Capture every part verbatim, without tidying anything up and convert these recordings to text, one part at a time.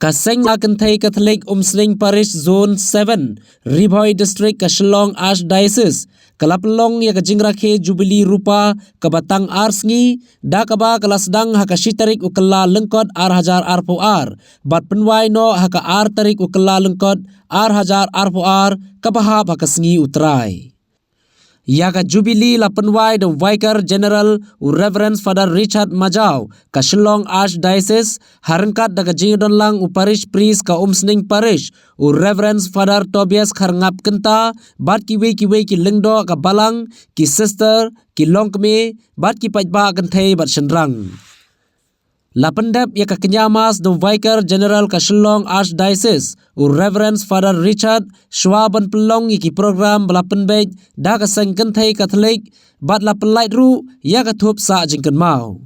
Ka Seng Kynthei Katholik Umsning Parish Zone seven, Ri Bhoi District, ka Shillong Archdiocese, ka la pynlong ïa ka jingrakhe Jubilee Rupa kaba tang ar sngi, da kaba ka la sdang ha ka shi tarik u Kyllalyngkot ar hajar arphew ar, bad pynwai noh ha ka ar tarik u Kyllalyngkot ar hajar arphew ar, kaba hap ha ka sngi U Trai. Ïa ka Jubilee la pynwai da u Vicar General, u Reverend Father Richard Majaw, ka Shillong Archdiocese, ha ryngkat da ka jingdonlang u Parish Priest ka Umsning Parish, u Reverend Father Tobias Kharngap Kynta, bad kiwei kiwei ki lyngdoh ka balang, ki sister, ki longkmie, bad ki paidbah kynthei bad shynrang. La pyndep ïa ka kñia Mass da u Vicar General ka Shillong Archdiocese, u Reverend Father Richard, shwa ban pynlong ïa ki program ba la pynbeit da ka Seng Kynthei Katholik, bad la pynlait ruh ïa ka thup sah jingkynmaw.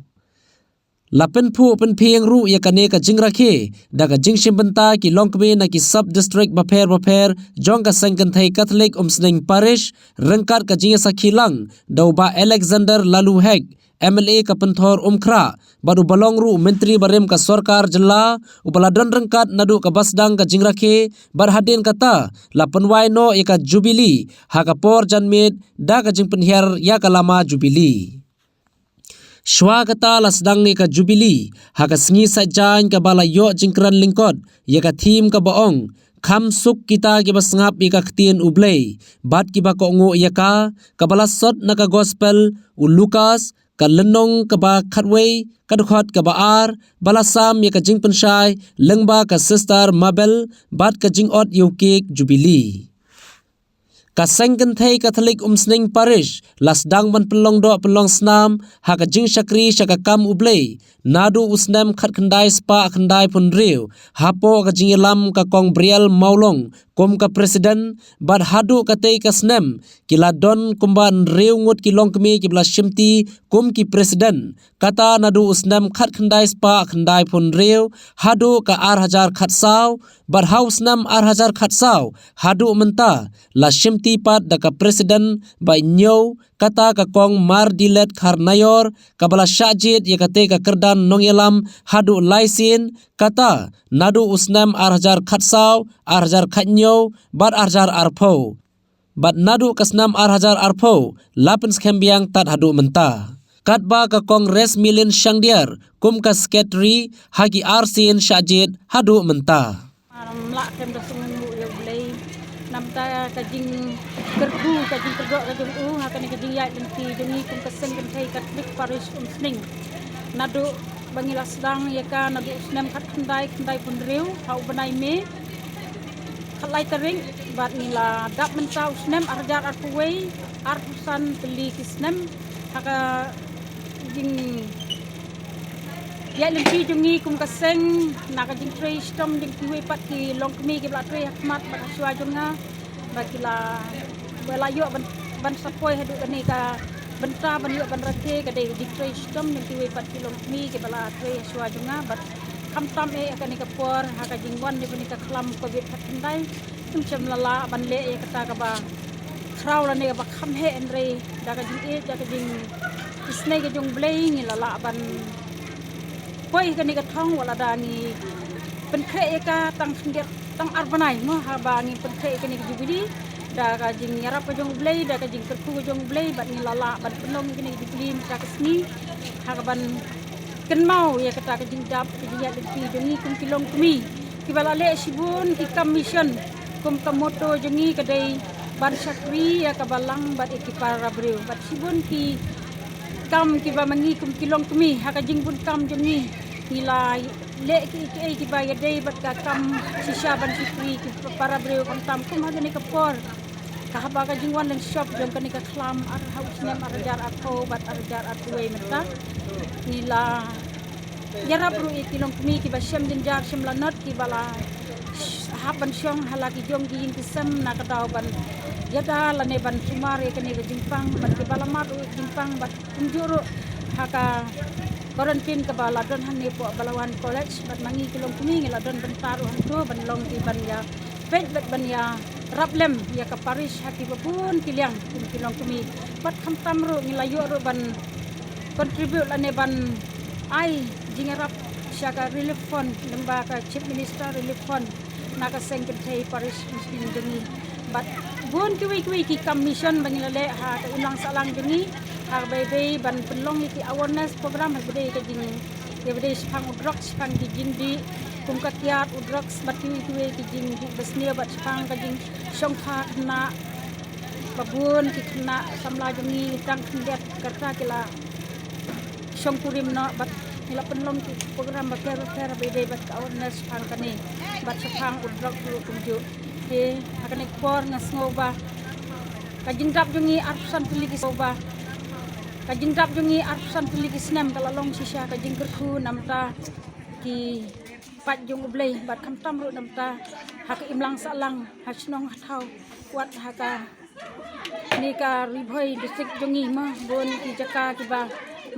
La pynphuh pynphieng ruh ïa kane ka jingrakhe da ka jingshim bynta ki longkmie na ki sub district bapher bapher jong ka Seng Kynthei Katholik Umsning Parish, ryngkat ka jingïasakhi lang da u Bah Alexander Laloo Hek, M L A ka Pynthor Umkhrah, bad uba long ruh u Myntri barim ka Sorkar Jylla, uba la don ryngkat naduh kaba sdang ka jingrakhe, bad hadien kata la pynwai noh ïa ka Jubilee ha ka por janmiet da ka jingpynhiar ïa ka lama Jubilee. Shwa kata la sdang ïa ka Jubilee ha ka sngi Saitjaiñ kaba la ïoh jingkren lyngkot ïa ka theme kaba ong, Kham suk kita kiba sngap ïa ka ktien U Blei bad kiba kohnguh ïa ka, kaba la sot na ka Gospel u Lukas, ka lynnong kaba khatwei, ka dkhot kaba ar, ba la sam ïa ka jingpynshai lyngba ka Sister Mabel, bad ka jingot ïa u cake Jubilee. Ka Seng Kynthei Katholik Umsning Parish la sdang ban pynlong doh pynlong snam ha ka jingshakri sha ka kam U Blei naduh u snem khatkhyndai spah khyndaiphew hynriew, hapoh ka jingïalam ka Kong Briel Mawlong kum ka President, bad haduh katei ka snem ki la don kumba hynriew ngut ki longkmie kiba la shimti kum ki President, kata naduh u snem khatkhyndai spah khyndaiphew hynriew haduh ka ar hajar khatsaw, bad ha u snem ar hajar khatsaw haduh mynta la shimti pat da ka President ba hynñiew, kata ka Kong Mardilet Kharnaior, kaba la shah jied ïa katei ka kyrdan nongïalam haduh lai sien, kata naduh u snem ar hajar khatsaw, ar hajar khathynñiew, bad ar hajar arphew. Bad naduh ka snem ar hajar arphew la pynskhem biang tad haduh mynta. Katba ka Kong Resmilin Shangdiar kum ka Secretary ha ki ar sien shah jied haduh mynta. Ram lah kem da sung mu ïa U Blei. Namta ka jingkyrkhu, ka jingkyrdoh ka jong u ha kane ka jingïaid lynti jong ngi kum ka Seng Kynthei Katholik Parish Umsning. Naduh ba ngi la sdang ïa ka naduh u snem khatkhyndai khyndaiphew hynriew ha u bnai May, khatlai tarik, bad ngi la dap mynta u snem ar hajar arphew wei, arphew san tylli ki snem ha ka jingïaid lynti jong ngi kum ka seng, na ka jingtrei shitom jong kiwei pat ki longkmie kiba la trei ha khmat bad ha shuwa jong nga, ba ki la, ba la ïoh ban, ban sa poi haduh kane ka bynta ban ïoh ban rakhe ka dei ka jingtrei shitom jong kiwei pat ki longkmie kiba la trei ha shuwa jong nga, bad khamtam eh ha kane ka por ha ka jingwan jong kane ka khlam Covid khatkhyndai, ym shym la lah ban leh ïa kata kaba khraw lane kaba kham heh, hynrei da ka jingïeit, da ka jingisynei ka jong U Blei ngi la lah ban poi ha kane ka thong, wat lada ngi pynkhreh ïa ka tang khyndiat tang ar bnai mo, haba ngi pynkhreh ïa kane ka Jubilee, da ka jingïarap ka jong U Blei, da ka jingkyrkhu ka jong U Blei, bad ngi la lah ban pynlong ïa kane ka Jubilee mynta ka sngi ha kaban kynmaw ïa kata ka jingdap ka jingïaid lynti jong ngi kum ki longkmie kiba la leh shibun ki kam mission, kum ka motto jong ngi ka dei ban shakri ïa ka balang bad ïa ki para briew, bad shibun ki kam kiba ma ngi kum ki longkmie ha ka jingbun kam jong ngi, ngi la leh kiei kiei kiba ïadei bad ka kam shisha ban shakri ki para briew, khamtam kum ha kane ka por, ka haba ka jingwan lynshop jong kane ka khlam ar ha u snem ar hajar arphew bad ar hajar arphew wei mynta. Ngi la ïarap ruh ïa ki longkmie kiba shem jynjar shem lanot kiba la hap ban shong ha la ki jong ki ïing ki sem na ka daw ban ïada lane ban sumar ïa kane ka jingpang, bad kiba la mad ruh ïa ka jingpang, bad kumjuh ruh ha ka quarantine kaba la don hangne hapoh Balawan College, bad ma ngi ki longkmie ngi la don bynta ruh hangto ban long ki ban ïa peit bad ban ïarap lem ïa ka parish ha kiba bun ki liang kum ki longkmie. Bad khamtam ruh ngi la ïoh ruh ban contribute lane ban ai jingïarap sha ka relief fund, lyngba ka Chief Minister relief fund na ka seng kynthei parish jong ngi. Bad bun kiwei kiwei ki kam mission ba ngi la leh ha ka imlang sahlang jong ngi, ha kaba ïadei ban pynlong ïa ki awareness program ha kaba ïadei ka jing, ïa kaba ïadei shaphang u drugs, shaphang ki jingdih kum ka kiad, u drugs bad kiwei kiwei ki jingdih basniew bad shaphang ka jingshongfa khynnah. Ba bun ki khynnah samla jong ngi tang khyndiat ka rta ki la shongkurim noh, bad ngi la pynlong ki program bapher bapher ba ïadei bad ka awareness shaphang kane bad shaphang u drug ruh kumjuh. Te ha kane ka por nga sngew ba ka jingdap jong ngi arphew san tylli ki, sngew ba ka jingdap jong ngi arphew san tylli ki snem ka la long shisha ka jingkyrkhu namar ki paid jong U Blei bad khamtam ruh namar ha ka imlang sahlang, ha shnong ha thaw, wat ha kane ka Ri Bhoi district jong ngi ma bun ki jaka kiba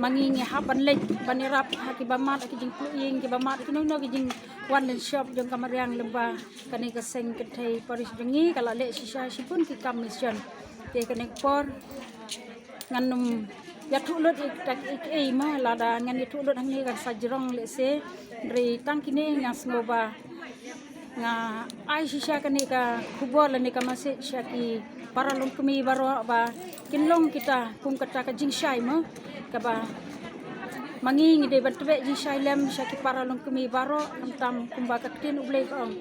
ma ngi ngi hap ban leit ban ïarap ha kiba mad ha ki jingpluh ïing, kiba mad ha kino kino ki jingwan lynshop jong ka mariang. Lyngba kane ka seng kynthei parish jong ngi ka la leh shisha shibun ki kam mission. Te kane ka por ngan nym ïathuh lut ïa kita kiei kiei ma, lada ngan ïathuh lut hangne kan sa jrong lehse. Hynrei tang kine nga sngew ba nga ai shisha kane ka khubor lane ka message sha ki para longkmie baroh ba kin long kita kum kata ka jingshai ma, kaba ma ngi ngi dei ban tbeh jingshai lem sha ki para longkmie baroh, khamtam kumba ka ktien U Blei ka ong,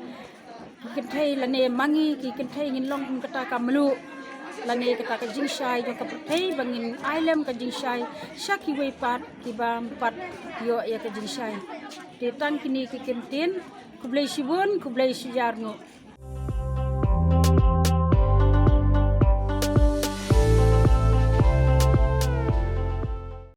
ki kynthei lane ma ngi ki kynthei ngin long kum kata ka mluh lane kata ka jingshai jong ka pyrthei ba ngin ai lem ka jingshai sha kiwei pat kiba ym pat ïoh ïa ka jingshai. Te tang kine ki kyntien, khublei shibun, khublei shihajar nguh.